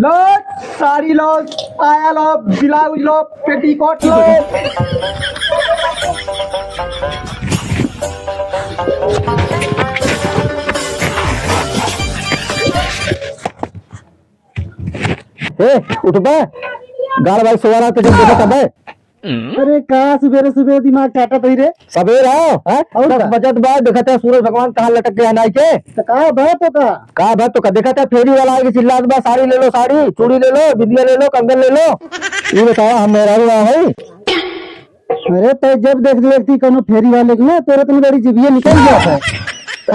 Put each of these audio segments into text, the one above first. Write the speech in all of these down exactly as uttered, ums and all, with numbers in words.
लो, साड़ी लो, साया लो, ब्लाउज लो, पेटीकोट लो। ए, उठबे? गाड़ भाई सोवा रहा तो जब देखा तबे। अरे का सुबेरे सुबेरे दिमाग चाटत हई रे? सबेर हो, हैं? और दस का? बजत बा, देखत है सूरज भगवान कहाँ लटक गया नाई के? तो का बा तो का? का बा तो का? देखत है फेरी वाला आके चिल्लात बा, "साड़ी ले लो, साड़ी, चूड़ी ले लो, बिंदिया ले लो, कंगन ले लो।" ये बताओ, हम मेहरारू ना है? अरे तो जब देख देखती कोनो फेरी वाले के ना, तोरे तनी बड़ी जिभिया निकल गया था।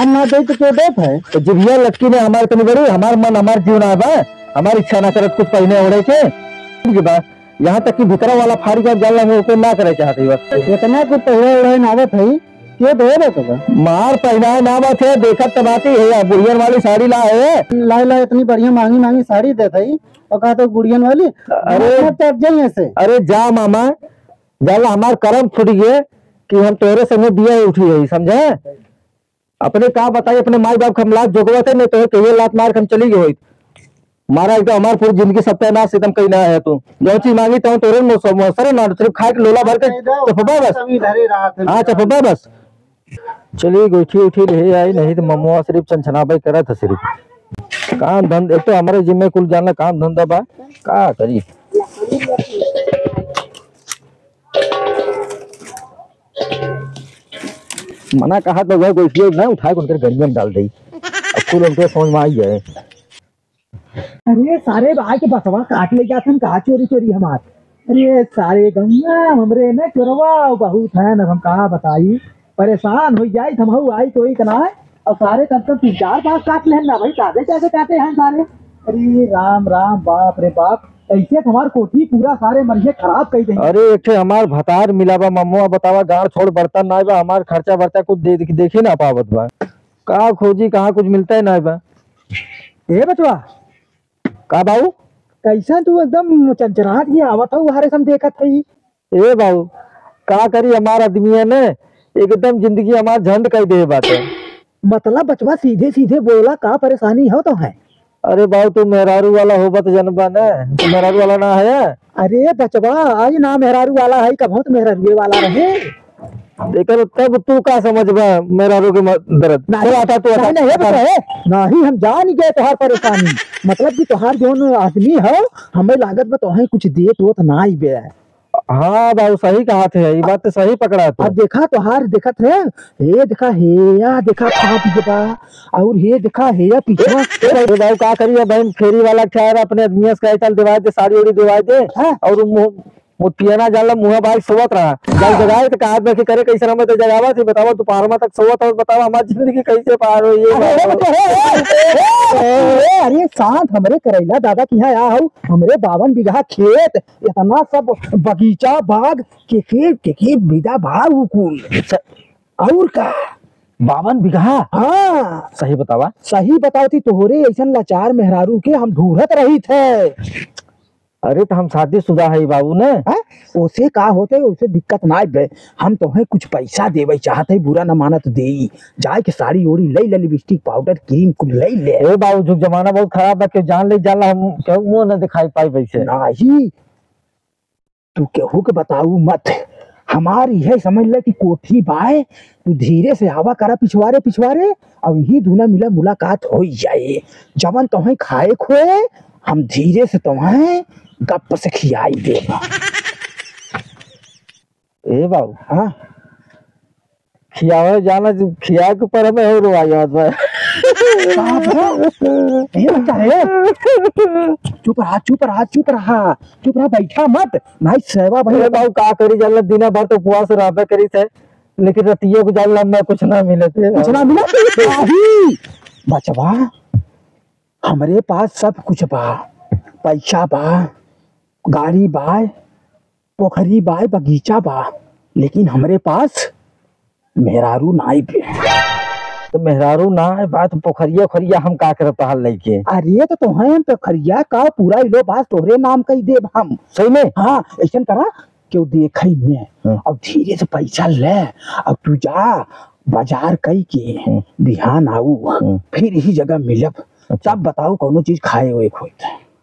हम ना दे तो के देत है? तो जिभिया लटकी ने हमारे तनी बड़ी, हमार मन, हमार जीव ना बा, हमार इच्छा ना करत कुछ पहने ओढ़े के। ठीक बा, यहाँ तक कि भीतरा वाला फाड़ी का जान लगे, ओके ना करे चाहत ही बस। इतना कुछ पहले उड़े ना आवत है, के दे दे तो बा? मार पहनाए ना बात है, देखत तो बात ही है, बुढ़ियन वाली साड़ी ला है। ला, ला, इतनी बढ़िया महंगी, महंगी साड़ी देत है, और कहा तो बुढ़ियन वाली, अरे, मार चढ़ जाइए से। अरे जा मामा, जान ला हमार करम फूट गए कि हम तोहरे संगे बिया उठी है, समझे? अपने का बताई, अपने माई बाप के हम लात जोगवत है, नहीं तो कहिए लात मार के हम चली गई होइत। मारा एकदम हमार पूरी जिंदगी सत्यानाश एकदम कहीं ना है तू। जो चीज मांगी तो तोरे मो-, मो-, सरे ना, सिर्फ खाए के लोला भर के चपबा बस। कमी धरे रहा था। हाँ, चपबा बस। चली गोइठी उठी ले आई, नहीं तो ममुआ सिर्फ चनचनाबे करत है सिर्फ। काम धंध-, एक तो हमारे जिम्मे कुल जान ला काम धंधा बा, का करी? मना कहा तो वह गोइठिए ना उठाए के उनकर गड़िया में डाल दई। अब कुल उनके समझ में आई है। अरे सारे भाई के बसवा काट ले जात हन कहा चोरी चोरी हमार। अरे सारे गंगा हमरे न चोरवा बहुत है न, हम कहा बताई। परेशान हो जाई, हम हऊ आई कोई तना है। और सारे कम से कम तीन चार बांस काट लेहन ना भाई, ताजे कैसे काटे हैं सारे? अरे राम राम, बाप रे बाप, ऐसे तो हमार कोठी पूरा सारे मरिए खराब कर देंगे। अरे एक ठे हमार भतार मिला बा ममुआ, बतावा गाड़ छोड़ बर्तन ना बा, हमार खर्चा बर्चा कुछ दे, देखी ना पावत बा, का खोजी कहाँ कुछ मिलता ही ना बा। ए बचवा, का बाऊ? कैसन तू एकदम चंचरात के आवत हऊ, हरे सम देखत हई। ए बाऊ, का करी, हमार आदमी है ने, एकदम जिंदगी हमार झंड कर दे बाटे। मतलब बचवा सीधे सीधे बोला, का परेशानी हो तो है? अरे बाऊ, तू मेहरारू वाला होबा तो जनबा ने, तू मेहरारू वाला ना है। अरे बचवा, आज ना मेहरारू वाला है, कबहुँ तो मेहरारुए वाला रहे। एकर तब तू का समझबा मेहरारू के म-, दर्द? नहीं, चल, हटा, तू हटा। नहीं, नहीं, ये बताए, नहीं, हम जान गए तोहार परेशानी। मतलब कि तोहार जौन आदमी है, हमें लागत बा तोहें कुछ देत वोत ना आई बे। हाँ बाबू, सही कहा थे, ये बात तो सही पकड़ा तू। अब देखा तोहार देखत है, ये देखा, हे या देखा फाट के बा, और ये देखा, हे या पीछा। ए बाबू, का करिए बहन, फेरी वाला ठहरा अपने आदमी से कहे, "चल दिवाई दे, साड़ी ओड़ी दिवाई दे।" हाँ। और मुँह मुतियाना जान ला मुँह भाई सोवत रहा। जब जगाए तो कहा में कि करे कैसे, हमें तो जगावा थी, बतावा दोपहर में तक सोवत हो, बतावा हमारी जिंदगी कैसे पार हो, ये अरे, बताओ। अरे, अरे, अरे, अरे, शांत, हमरे करैला दादा की यहाँ आया हूँ, हमरे बावन बीघा खेत, इतना सब बगीचा, बाग, के, के, के, के बिदा बा उ कुल। स-, और का? बावन बीघा? हाँ। सही बतावा। सही बतावती, तोहरे ऐसन लाचार मेहरारू के हम ढूंढत रही थे। अरे, तो हम शादीशुदा है बाबू ने। हैं? ओसे का होते, ओसे दिक्कत ना बे। हम तोहे कुछ पैसा देवे चाहत है, बुरा न मानत देई। जाए के साड़ी ओड़ी ले ले, लिपस्टिक, पाउडर, क्रीम कुल ले ले। ए बाबू, जुग जमाना बहुत खराब बा, केहू जान ले जाला, हम केहू मुंह न दिखाई पाई वैसे। नाही, तू केहू के बताऊ मत। हमार इहे समझ ले कि कोठी बाय, तू धीरे से आवा करा पिछवारे पिछवारे, अब यही दूना मिला मुलाकात हो जाए। जवन तोहे खाए खोए, हम धीरे से तोहे गप से खियाई देबा। ए बाबू। हाँ। खियावे जाना जो खिया के ऊपर हमें हो रोवाई होत बा। बाप रे। ए बच्चा रे। चुप रहा, चुप रहा, चुप रहा। चुप रहा, बैठा मत। नाई सेवा भाई। ए बाबू, का करी जान, दिना भर तो उपवास रहबे करी थे, लेकिन रतिया को जान ला मैं कुछ ना मिले थे। कुछ ना मिले? नाही। बचवा, हमरे पास सब कुछ बा, पैसा बा, गाड़ी बा, पोखरी बा, बगीचा बा, लेकिन हमरे पास मेहरारू नाई बे। तो मेहरारू ना है बात, पोखरिया ओखरिया हम का करब तहार लइके? अरे तो तोहे हम पोखरिया का पूरा इलो बास तोहरे नाम कई देब हम। सही में? हाँ, ऐसन करा, केहू देखई ने, हाँ। अब धीरे से पैसा ले, अब तू जा बाजार कई के, हम्म। बिहान आऊ, हम्म। फिर यही जगह मिलब, अच्छा। तब बताऊ कौनो चीज खाए ओए के होई त।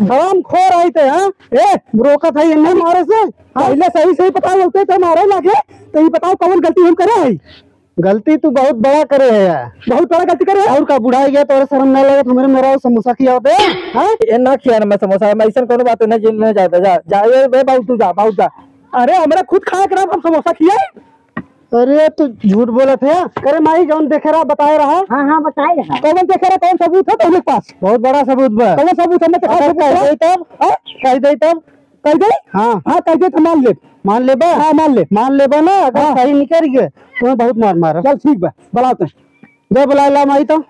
हरामखोर है ते, हाँ? ए, रोकत है इन्हें मारे से। हाँ? पहले सही सही बताओ, बोलते तो मारे लागे। तो ये बताओ, कौन गलती हम करे है? गलती तू बहुत बड़ा करे है यार। बहुत बड़ा गलती करे है? और का, बुढ़ा गया तो शर्म ना लगे, हमारे मेरा समोसा खियावत है, हाँ? ए ना खिया ना मैं समोसा, मैं ऐसा कोनो बात नहीं, जिन नहीं जाता, जा, जा, ए, ए, बाबू तू जा, बाबू जा। अरे, हमरा खुद खाए के रहा, हम समोसा खिया। अरे, तू झूठ बोलत है। अरे माई, जौन देखे रहा, बताए रहा। हाँ, हाँ, बताए रहा। कौन देखे रहा, कौन सबूत है तोहरे पास? बहुत बड़ा सबूत बा। कौन सबूत है? मैं दिखा अगर सबूत कह बा। दे तब, हाँ? कह दे तब। कह दे? हाँ। हाँ, कह दे तो मान ले। मान लेबा? हाँ, मान ले। मान लेबा ना, अगर हाँ। सही निकल गए, तुम्हें बहुत मार मार। चल, ठीक बा, बुलाओ तो। दे बुलाए ला माई तो।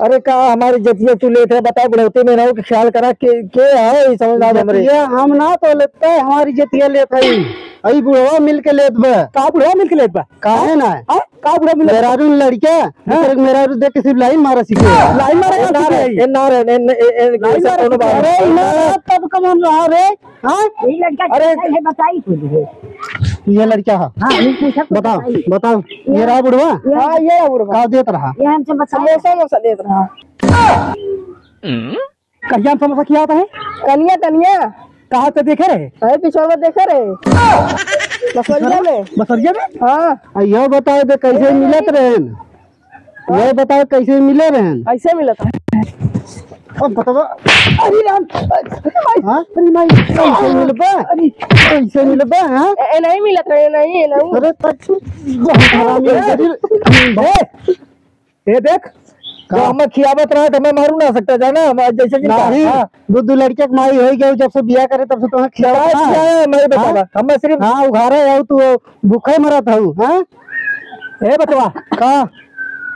अरे का हमारी जतिया तू लेत है, बताओ, बुढ़ौती में ना हो कि ख्याल करा के, के है, ये समझ ना हमरे। जतिया हम ना तो लेते, हमारी जतिया लेत है। अई बुढ़वा मिल के लेत बा। का बुढ़वा मिल के लेत बा? काहे ना? हाँ? का बुढ़वा मिल के लेत बा? मेहरारू लड़का, हाँ। दूसरे के मेहरारू देख के सिर्फ लाइन मारा सीखे। लाइन मारा ए, ना सीखे रे, है। ए, ना रे, ए, ए, ए, लाइन ऐसा मारा कोनो सीखे। बात अरे, नहीं। ना, तब कमन रहा रे। हाँ? ये लड़का अरे कैसा है, बताई खुद है। ये लड़का है। हाँ, ये कैसा कुछ बताओ, बताई। बताओ। ये ये रहा बुढ़वा? ये हाँ, ये रहा बुढ़वा। का देत रहा? ये हमसे बताई। समोसा, समोसा देत रहा। कहिया हम समोसा खियावत है? कनिया, कनिया। कहाँ से देखे रहे? अरे, पिछवा में देखे रहे। बसवरिया में। बसवरिया में? हाँ। आ, यह बताओ दे, कैसे मिलत रहेन? यह बताओ, कैसे मिले रहेन? ऐसे मिलत रहे। अब बतावा। अरे राम, अरे माई, हाँ? अरे माई, कैसे मिलबा? अरे। कैसे मिलबा, हाँ? ए, ए, नहीं मिलत रहे, नहीं, ए, नहीं। अरे, तब तू बहुत हरामी है, गरीब। ए, ए, देख, का? जो हमें खियावत रहा, तो हमें मारू ना सकता, जाना, हम जैसे जिनका, नहीं, हाँ। दो, दो लड़के के माई हो गए, जब से बियाह करे, तब से तुम्हें खियावत क्या रहा है। खियाया है, मैं बतावा, हाँ? हमें सिर्फ हाँ, उघारे हो, तू भूखे मरत हऊ, हाँ? ए बचवा, का?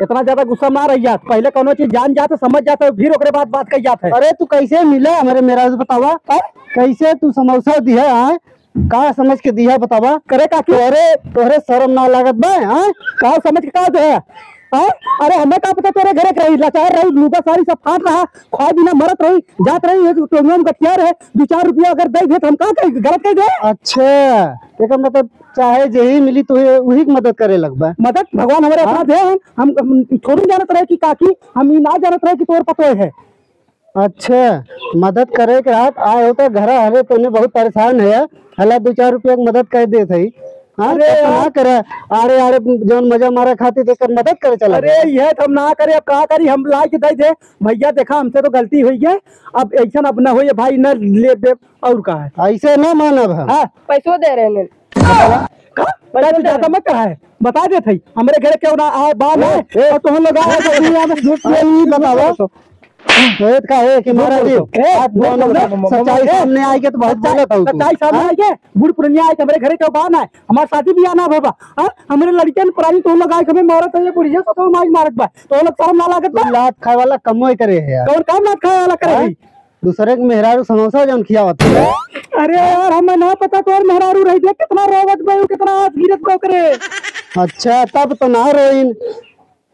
इतना ज्यादा गुस्सा ना रह जात। पहले कौनो चीज जान जात है, समझ जात है, फिर ओकरे बाद बात कही जात है। अरे तू कैसे मिला हमरे मेहरारू से बतावा? हाँ? कैसे तू समोसा दिया, हाँ? का समझ के दिया बतावा? करे का तू? तोहरे, तोहरे शर्म ना लागत बा, हाँ? का समझ के का दे? हाँ? अरे हमें का पता तोरे घरे के रही, लाचार रही, लुगा साड़ी सब फाट रहा, खाए बिना मरत रही, जात रही, एक टोंगम गठिया रहे, दो चार रुपया अगर दे दे तो हम का कही, गलत कही दे? अच्छा, एकर मतलब चाहे जेही मिली तो ये उही के मदद करे लगबा। मदद भगवान हमारे हाँ? अपना दे, हम, हम, हम थोड़ी जानत रहे कि काकी, हम ई ना जानत रहे कि तोर पतोय है। अच्छा, मदद करे के रात आए हो तो घर हरे तूने बहुत परेशान है, हला दो चार रुपया के मदद कर दे सही। हाँ, अरे तो यार। ना करे, आड़े आड़े जौन मजा मारे खातिर एकर मदद करे चला अरे गया। ये तो हम ना करे, अब का करी, हम ला के दे दे। भैया देखा, हमसे तो गलती हुई है, अब ऐसा अब ना होई भाई, न ले दे, और का है? ऐसे ना मानब हम। हाँ। पैसो दे रहे हैं। बतावा। का? पैसा पैसा तो दे ज्यादा रहे। मत कहा है, बता दे थई, हमरे घरे क्यों ना आए, बा ना, ए, ए। और तुम लोग आए तो दुनिया में झूठ बोल नहीं बतावा। तो एक का है कि महाराज जी, ए, आप बोल दोनों दो, सच्चाई ए, सामने आई के तो बहुत सच्चाई, गलत हो तू। सच्चाई सामने हाँ? आई के, बूढ़ पुरनिया आए के हमरे घरे क्यों बा ना, हमार शादी बियाह ना भवा, हाँ? हमरे लड़कियन पुरानी तुम लोग आए के हमें मारत है, ये बुढ़िया ससुर माई मारत बा, तो लोग शर्म ना लागत बा? तू लात खाए वाला कमोय करे है यार। कौन काम लात खाए वाला करे हाँ? है? दूसरे के मेहरारू समोसा जौन खियावत है। अरे यार, हमें ना पता तोर मेहरारू रही, देख कितना रोवत बा, कितना आंस गिरत बा ओकरे। अच्छा, तब तो ना रोइन।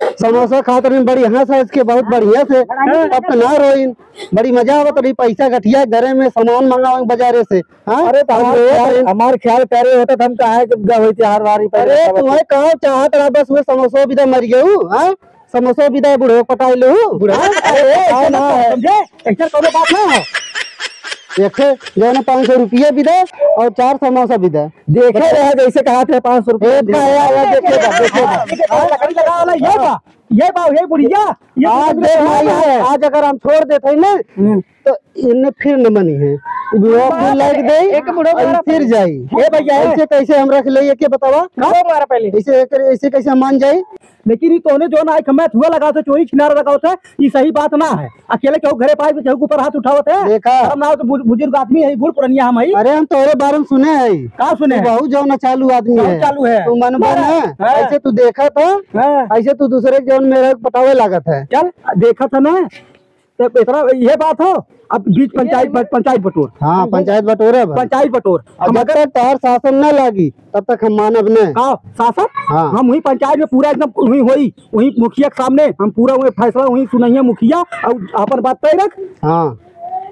समोसा खात रही बड़ी हंस हंस के, बहुत बढ़िया से। तब तो ना रोइन, बड़ी मजा आवत रही। पैसा गठिया घरे में सामान मंगावे बाजारे से। हाँ? अरे, तो हम हमार रोवत ख्याल, रही। हमार ख्याल करे होता तो हम काहे के गए होते हर बारी पहले अरे, बतावत तुम्हें कहा चाहत रहा, बस वो समोसा भी तो मर गयू, हाँ? समोसा भी दे बुढ़ो पटाई लो। बुढ़ो? अरे, अरे, ऐसा ना है। समझे? ऐसा कोनो बात ना है। एक ठे जौन पाँच सौ रुपया भी दे और चार समोसा भी दे। देखे रहे जैसे कहा थे पाँच सौ रुपया एक दे। का है, आवाज देखे बा, देखे बा। हाँ, लकड़ी लगा वाला ये बा, ये बा, ये बुढ़िया, ये आज बुढ़िया देख भाई, है। आज अगर हम छोड़ देते हैं ना, हम्म। तो इन्हें फिर न मनी है। वो फिर लाइक दे एक बुढ़ो और मारा फिर जाई। ए भैया, ऐसे कैसे हम रख ले, ये क्या बतावा? बुढ़ो मारा पहले। ऐसे, ऐसे कैसे हम मान जाई? लेकिन ई तोहने जौन आँख में थुआ लगावत है, चोरी छिनारा लगावत है, ई सही बात ना है। अकेले केहू घरे पाए, केहू के ऊपर हाथ उठावत है। देखा। शर्म ना हो तो बुज-, बुजुर्ग आदमी है, बूढ़ पुरनिया हम है। अरे, हम तोहरे बारे में सुने है। का सुने तू है? बहुत जौन चालू आदमी बहुत है। चालू है। तू मन बन है। हाँ। ऐसे तू देखा था, हाँ। ऐसे तू दूसरे के जौन मेहरारू पटावे लागत है। चल, देखा था ना। तब इतना ये बात हो, अब बीच पंचायत, ये पंचायत बटोर। हाँ, पंचायत बटोरे बा। पंचायत बटोर। अब हम जब अगर तक तोहार शासन ना लागी, तब तक हम मानब न। का शासन? हाँ। हम वही पंचायत में पूरा एकदम वही होई, वही मुखिया के सामने हम पूरा वही फैसला वही सुनइया मुखिया, और अपन बात तय रख। हाँ।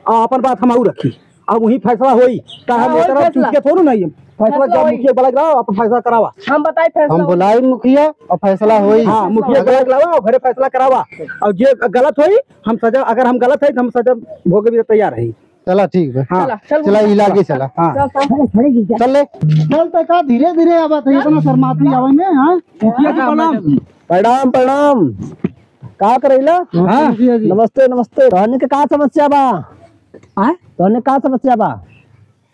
और अपन बात हम और रखी, और वही फैसला होई। का हम हाँ, एक तरफ फैसला। चुटिया थोड़ू नहीं हम। फैसला फैसला जब होई। मुखिया बुलाए के लावा, अपन फैसला करावा। हम बताई फैसला हम होई। बुलाई मुखिया और फैसला होई। हाँ, मुखिया बुलाए के लावा और घरे फैसला करावा। और जे गलत होई, हम सजा, अगर हम गलत है तो हम सजा भोगे भी तैयार है। चला ठीक बा। हाँ। चला, चल चला, बोल। इलाके चला। हाँ। चल, चल। चल ले। चल तो का धीरे धीरे आवत है, इतना शर्माती आवे में, हाँ? मुखिया जी प्रणाम। प्रणाम, प्रणाम। का करैला? हाँ। मुखिया जी। नमस्ते, नमस्ते। तोहनी के का समस्या बा? आय? तोहनी का समस्या बा?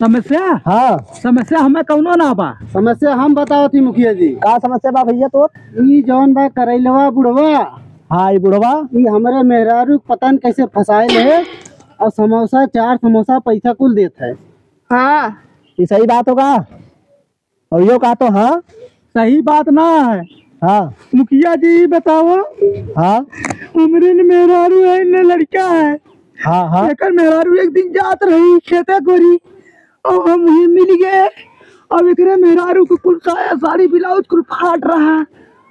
समस्या? हाँ। समस्या हमें कौनो ना बा। समस्या हम बतावत ही मुखिया जी। का समस्या बा भैया तोर? ई जौन बा करैलवा बुढ़वा। हाँ, ई बुढ़वा। ई हमरे मेहरारू के पता न कैसे फंसाए ले और समोसा, चार समोसा पैसा कुल देत है। हाँ। ई सही बात होगा? और यो का तो हाँ? सही बात ना है। हाँ। मुखिया जी बताओ। हाँ। हमरे न मेहरारू है, न लड़का है। हाँ, हाँ। एकर मेहरारू एक दिन जात रही खेते गोरी, और हम वहीं मिल गए। अब एकरे मेहरारू के कुल साया साड़ी ब्लाउज कुल फाट रहा।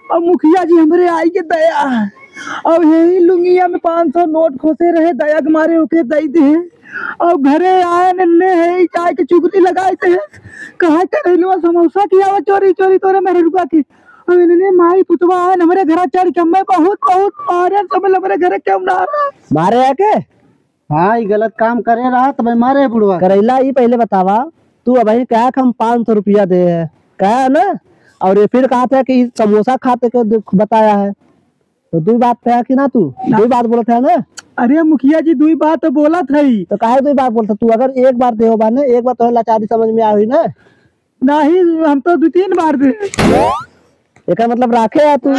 अब मुखिया जी हमरे आई के दया, अब यही लुंगिया में पाँच सौ नोट खोसे रहे, दया के मारे ओके दई दे। अब घरे आए न ले है जाए के चुगली लगाए थे, कहा करैलवा समोसा खियावा चोरी चोरी तोरे मेहररुआ के। अब इन्हने माई पुतवा आए न हमरे घरा चढ़ के, मैं बहुत बहुत मारे, समझ लो हमरे घरे क्यों ना रहा। मारे है के? हाँ, ई गलत काम करे रहा, तब मारे बुढ़वा। करैला, ई पहले बतावा, तू अबही कहा कि हम पाँच सौ रुपया दे है, कहा ना? और ये फिर कहा था कि समोसा खाते के दुख बताया है, तो दुई बात कहा कि ना तू? ना। दुई बात बोलत है ना? अरे मुखिया जी, दुई बात तो बोलत है। तो काहे दुई बात बोलत है? तू अगर एक बार देहो बा ना, एक बार तोहे लाचारी समझ में आई ना, नहीं, हम तो दू तीन बार दे। एकर मतलब राखे है तू।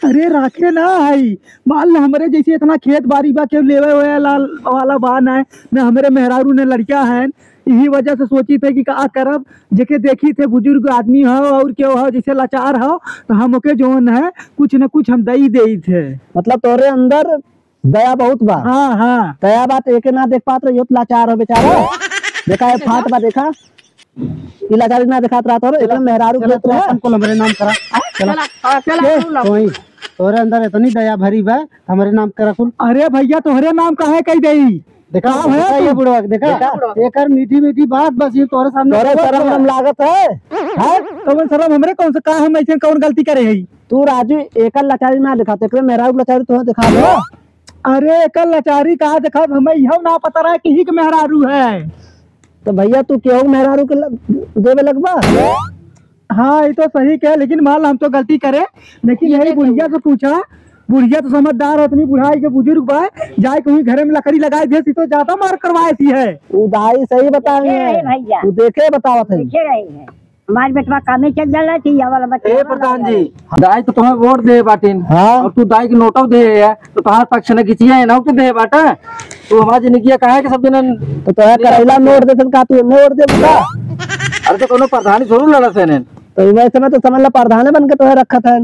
अरे राखे ना है, मान ल हमरे जैसे इतना खेत बारी बा, केहू लेवे वेवे ला-, वाला बा ना, न हमरे मेहरारू न लड़का है, यही वजह से सोची थे कि का करब, जेके देखी थे बुजुर्ग आदमी हो और केहू हो जैसे लाचार हो, तो हम ओके जौन है कुछ न कुछ हम दई देई थे। मतलब तोरे अंदर दया बहुत बा। हाँ, हाँ। दया बात एके ना देख पात रहे, यो तो लाचार हो बेचारा। देखा है फाट बा, देखा। ई लाचारी ना देखात रहत हो, चला, एकरे मेहरारू चला, खेत तू रहे। अपन कुल हमरे नाम करा। चला। चला, हाँ, चला, के? चला। तोही, तोरे अंदर इतनी दया भरी बा, हमरे नाम करा कुल। अरे भैया, तोहरे नाम काहे कह देई? देखा, का है देखा तू? ये बुढ़वा के, देखा, देखा? एकर मीठी मीठी बात बस ये तोरे सामने तोरे बोलत शर्म बा। हम लागत है? हैं? कौन शर्म हमरे, कौन से का हम ऐसे कौन गलती करे हई? तू राजू एकर लाचारी ना दिखा, एकरे मेहरारू लाचारी तोहे दिखा दो। अरे एकर लाचारी का देखा, हमें इहो ना पता रहा कि ही के मेहरारू है। तो भैया तू केहू मेहरारू के ल-, देवे लगबा? हाँ, ये तो सही कहे, लेकिन मान ला हम तो गलती करे, लेकिन ये यही तो बुढ़िया से पूछा, बुढ़िया तो समझदार है, इतनी बुढ़ाई के बुजुर्ग बा, जाए के वहीं घरे में लकड़ी लगाए दे, तो ज्यादा मार करवाए थी है। उ दाई सही बतावे देखे रहे हैं। भैया। उ देखे बतावत है। देखे रहे हैं। हमार बेटवा कामे चल जाला, तो ये वाला बच्चा ए वाला प्रधान जी, दाई तो तुम्हें वोट दे बाटिन, हाँ। और तू दाई के नोटो दे है, तो तुम्हार पक्ष ने खींचिए है ना, तो दे बाटा। तू हमार जिंदगी काहे के सब दिन तो तोहे करैला नोट देथन का, तू नोट दे बता। अरे तो कोनो प्रधानी जरूर लड़ा से ने। तो वैसे में तो समझ ला प्रधाने बन के तोहे रखत है।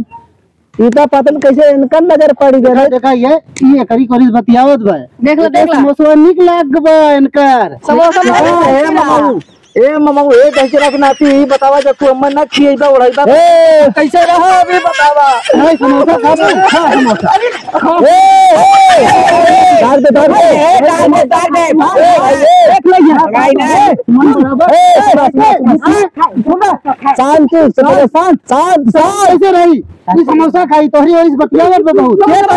ई तो पता न कैसे इनकर नजर पड़ गए देखा, रे। देखा ये, ई एकरी कोरिस बतियावत बा। देख लो, एकर देख लो। समोसवा निक लाग बा इनकर। समोसा देखा, बहुत ए अच्छा। ममाऊ, ए ममाऊ, ए दहिजरा के नाती, ई बतावा जब तू अम्मा ना खिएबा, ओढ़ाइबा, ए! कैसे रहा अभी बतावा? नहीं, समोसा खा ले, खा समोसा। ए, ए, डाल दे, डाल दे। ए, डाल दे, डाल दे। ए, भाई, ए। देख ले यहाँ। भाई, नहीं। ए, सुन, सुन, सुन, सुन। शांति से बोलो, शांत, शांत, शांत। कैसे रही? ई समोसा खाई, तोहरी ओइस बतियावत बा बहुत। ये तो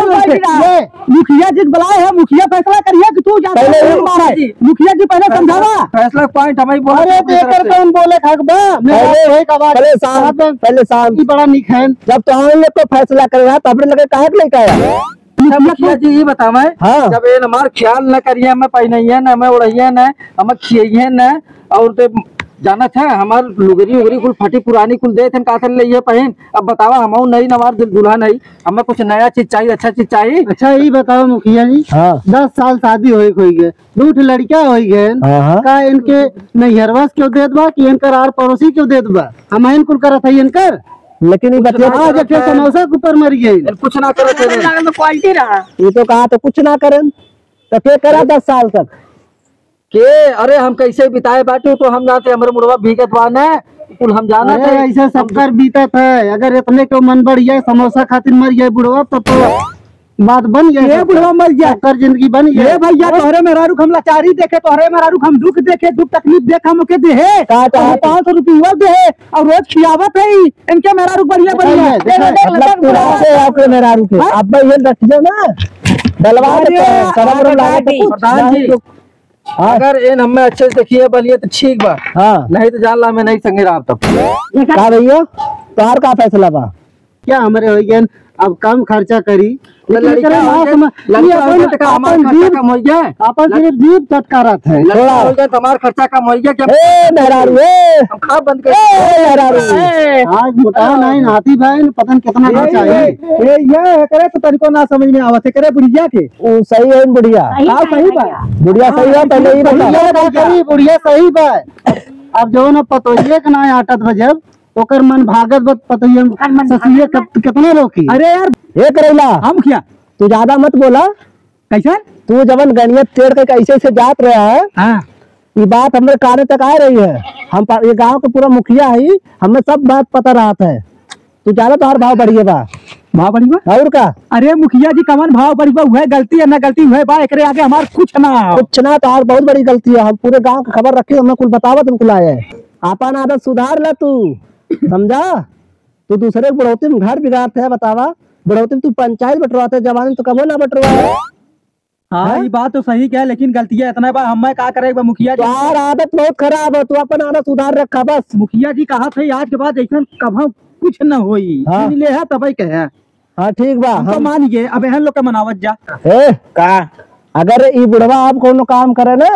ये मुखिया जी के बुलाए हैं, मुखिया फैसला करिए कि तू जा पहले तू ये मारे। मुखिया जी पहले समझावा। फैसला पॉइंट हमारी बोला अरे, तो दूसरा एकर से। कौन बोले के हक बा? मेरा पहले, कोई का बात पहले शांत, साहब, पहले शांत। ई बड़ा निक है। जब तो हम लोग को फैसला करे रहा, तब लगे काहे के लेके आया? अच्छा, मुखिया जी, ये बतावे, हाँ। जब ये हमार ख्याल न करिए, हमें पहिनइए न, हमें ओढ़इए न, हमें खियइए न, और ते जानत है, हमार लुगरी उगरी कुल फटी पुरानी कुल देत हन, का कर ले ये पहिन? अब बतावा, हमहू नई नवार दुल-, दुल्हन है, हमें कुछ नया चीज चाहिए, अच्छा चीज चाहिए। अच्छा, ई बतावा मुखिया जी, हाँ। दस साल शादी होई, होई गए, दू ठे लड़का होई गए, हाँ, हाँ। का इनके नैहरवा से क्यों देत बा कि इनकर आर पड़ोसी क्यों देत बा? हम इन कुल करत है इनकर। लेकिन ई कुछ बतिया ना आज करत एक ठे है। समोसा के ऊपर मर गए। कुछ ना करत है। लागल तो क्वालिटी रहा। ये तो कहा तो कुछ ना करें, तो के करा दस साल तक? के, अरे हम कैसे बिताए बाटू तो हम जानते, हमरे मुड़वा भीगत बा ने, कुल हम जानत अरे है। ऐसे सबकर बीतत है, अगर इतने को मन बढ़िया समोसा खातिर मर गए बुढ़वा तब तो बात बन गया, ये बुढ़वा मर गया। ओकर जिंदगी बन गया। ये भैया, तोहरे मेहरारू क हम लाचारी देखे, तोहरे मेहरारू क हम दुख देखे, दुख तकलीफ देख हम ओके देहे। का, का? पाँच सौ रुपया देहे और रोज खियावत है इनके मेहरारू क बढ़िया, बढ़िया। देखा है, देखा है। मतलब, तू रखे आपके मेहरारू के। हाँ? अब भाई, ये रखियो ना, डलवा अरे, देते हैं, शर्म अरे, लागत है कुछ। प्रधान जी, हाँ। अगर एन हमें अच्छे से देखिए बलिए तो ठीक बा। हाँ। नहीं तो जान ला, मैं नहीं संगे रहा तब। का भैया, तोहार का फैसला बा? क्या हमरे हो गए, अब कम खर्चा करी, तो लेकिन लड़का एकरे हो ना गए, समझ, लड़का ये हो अपन, गए तो का हमार अपन खर्चा जीभ, कम हो गया? अपन सिर्फ जीभ चटकारत है। लड़का थोड़ा। हो गए तो हमार खर्चा कम हो गया क्या? ए, मेहरारू, ए। हम खा बंद कर ए, मेहरारू। ए। आज मोटा नहीं, नाती भाई, पता नहीं कितना ए, खर्चा है। ए, ये एकरे तो तनिको ना समझ में आवत, एकरे बुढ़िया के। वो सही है बुढ़िया। सही हाँ, सही बात। बुढ़िया सही है, पहले ही बता। बुढ़िया सही बा। अब जो ना पतोहिए के ना आटत बा जब, ओकर मन भागत बा, पतोहिए ओकर मन ससुरे भागत बा। कत-, कितना रोकी? अरे यार, ए करैला। हम क्या? तू ज्यादा मत बोला। कैसे? तू जवन गणिया टेढ़ के कैसे से जात रहा है, हाँ। ये बात हमरे काने तक आ रही है। हम पा-, ये गांव के पूरा मुखिया है, हमें सब बात पता रहत है। तू जाना तोहार भाव बढ़िए बा। भाव बढ़ी बा? और का? अरे मुखिया जी, कवन भाव बढ़ी बा? उहे गलती है ना, गलती उहे बा, एकरे आगे हमार कुछ ना हो। कुछ ना, तोहार बहुत बड़ी गलती है। हम पूरे गांव के खबर रखे, हमें कुल बतावत, हम कुल आए हैं। आपन आदत सुधार ला तू, समझा? तू दूसरे के बुढ़ौती में घर बिगाड़त है, बतावा। बुढ़ौती में तू पंचायत बंटवाते, जवानी में तो कबो ना बंटवाए। हाँ, हैं? ई बात तो सही कहे, लेकिन गलतिया इतना बा, हमें का करे बा मुखिया जी? तोहार आदत बहुत खराब है, तू अपन आदत सुधार रखा बस। मुखिया जी कहा थे, आज के बाद ऐसा कभा कुछ न होई। हाँ। सुन ले है, तबे कहे। हाँ, ठीक बा, हम तो हम मान गए, अब एहन लोग के मनावत जा। ए, का? अगर ई बुढ़वा अब कोनो काम करे ना,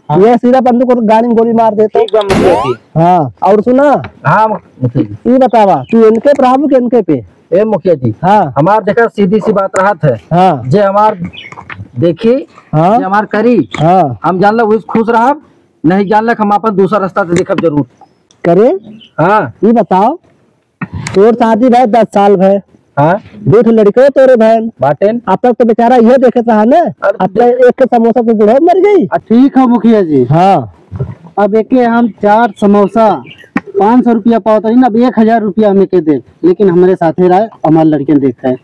हाँ। ये सीधा बंदूक और गाड़ी में गोली मार देते। ठीक बा मुखिया जी। हाँ, और सुना। हाँ मुखिया जी। ई बतावा, तू इनके पे रहबू कि इनके पे? ए मुखिया जी, हाँ। हमार देखा सीधी सी बात रहत है। हाँ। जे हमार देखी, हाँ। जे हमार करी, हाँ। हम जान ला उस खुश रहब, नहीं जान ला हम अपन दूसरा रास्ता से देखब जरूर। करे? हाँ। ई बताओ, तोर शादी भय दस साल भय, हाँ। दो ठो लड़के तोरे भय, बाटेन। अब तक तो बेचारा ये देखे था ना, अरे अब तो एक के समोसा पे बुढ़ा मर गई। आ, ठीक है मुखिया जी। हाँ। अब एके हम चार समोसा पाँच सौ रुपया पावत रही ना, अब एक हजार रुपया हम एके दे, लेकिन हमरे साथे रहे, हमारे लड़के देखे।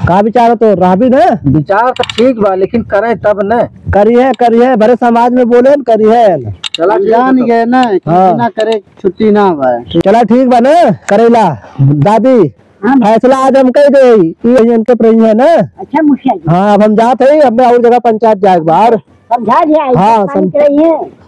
का विचार हो तो रहबी ना? विचार तो ठीक बा, लेकिन करे तब न। करिहे, करिहे, भरे समाज में बोले न, करिहे न। चला, हम ठीक जान बा। गए ना कि हाँ। बिना करे छुट्टी ना बा। चला ठीक बा ना, करेला। दादी, हाँ। फैसला आज हम कह दे, ई इनके पर ही है ना। अच्छा मुखिया जी। हाँ, अब हम जात है, हमें और जगह पंचायत जाए के बा। और समझा दिया, ऐसे हाँ, काम सम-, करे हैं।